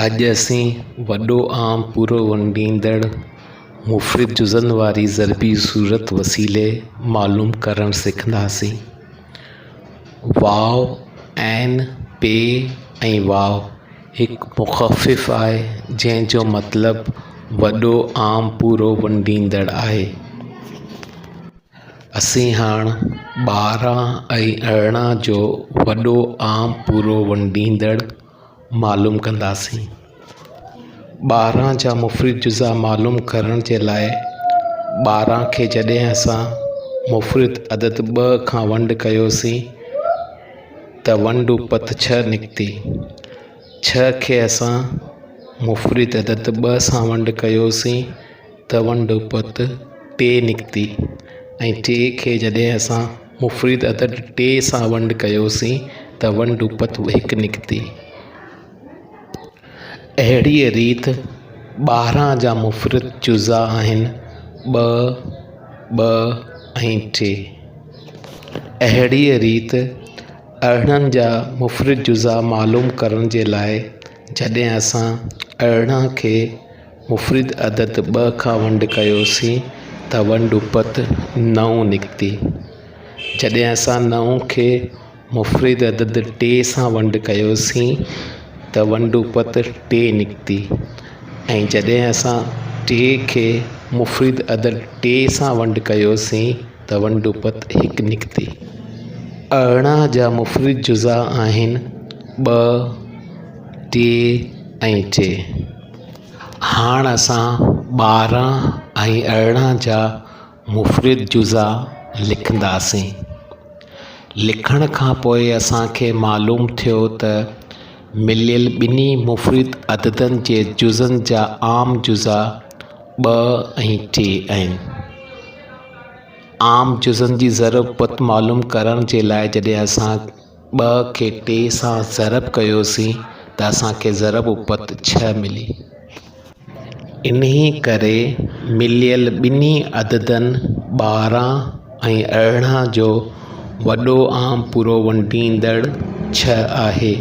اڄ اسين وڏو عام پورو ونڊيندڙ مفرد جزن واري ضربي صورت وسيلي معلوم ڪرڻ سکنداسين. واء، عين، پ ۽ واء هڪ مخفف آهي جنهن جو مطلب وڏو عام پورو ونڊيندڙ آهي. اسين هاڻ 12 ۽ 18 جو وڏو عام پورو ونڊيندڙ معلوم ڪنداسين. 12 جا مفرد جزا معلوم ڪرڻ جي لاء 12 کي جڏهن اسان مفرد عدد 2 کان ونڊ ڪيوسين ته ونڊ اپت 6 نڪتي. 6 کي اسان مفرد عدد 2 سان ونڊ ڪيوسين ته ونڊ اپت 3 نڪتي ۽ 3 کي جڏهن اسان مفرد عدد 3 سان ونڊ ڪيوسين ته ونڊ اپت 1 نڪتي. اهڙيء ريت 12 جا مفرد جزا آهن 2، 2 ۽ 3. اهڙيء ريت 18 جا مفرد جزا معلوم ڪرڻ جي لاء جڏهن اسان 18 کي مفرد عدد 2 کان ونڊ ڪيوسين ته ونڊ اپت 9 نڪتي. جڏهن اسان 9 کي مفرد عدد 3 سان ونڊ ڪيوسين ته ونڊ اپت 3 نڪتي ۽ جڏهن اسان 3 کي مفرد عدد 3 سان ونڊ ڪيوسين ته ونڊ اپت 1 نڪتي. 18 جا مفرد جزا آهن 2، 3 ۽ 3. هاڻ اسان 12 ۽ 18 جا مفرد جزا لکنداسين. لکڻ کان پوء اسان کي معلوم ٿيو ته مليل ٻنهي مفرد عددن جي جزن جا عام جزا 2 ۽ 3 آهن. عام جزن جي ضرب پت معلوم ڪرڻ جي لاء جڏهن اسان 2 کي 3 سان ضرب ڪيوسين ته اسان کي ضرب اپت 6 ملي. انهي ڪري مليل ٻنهي عددن 12 ۽ 18 جو وڏو عام پورو ونڊيندڙ 6 آهي.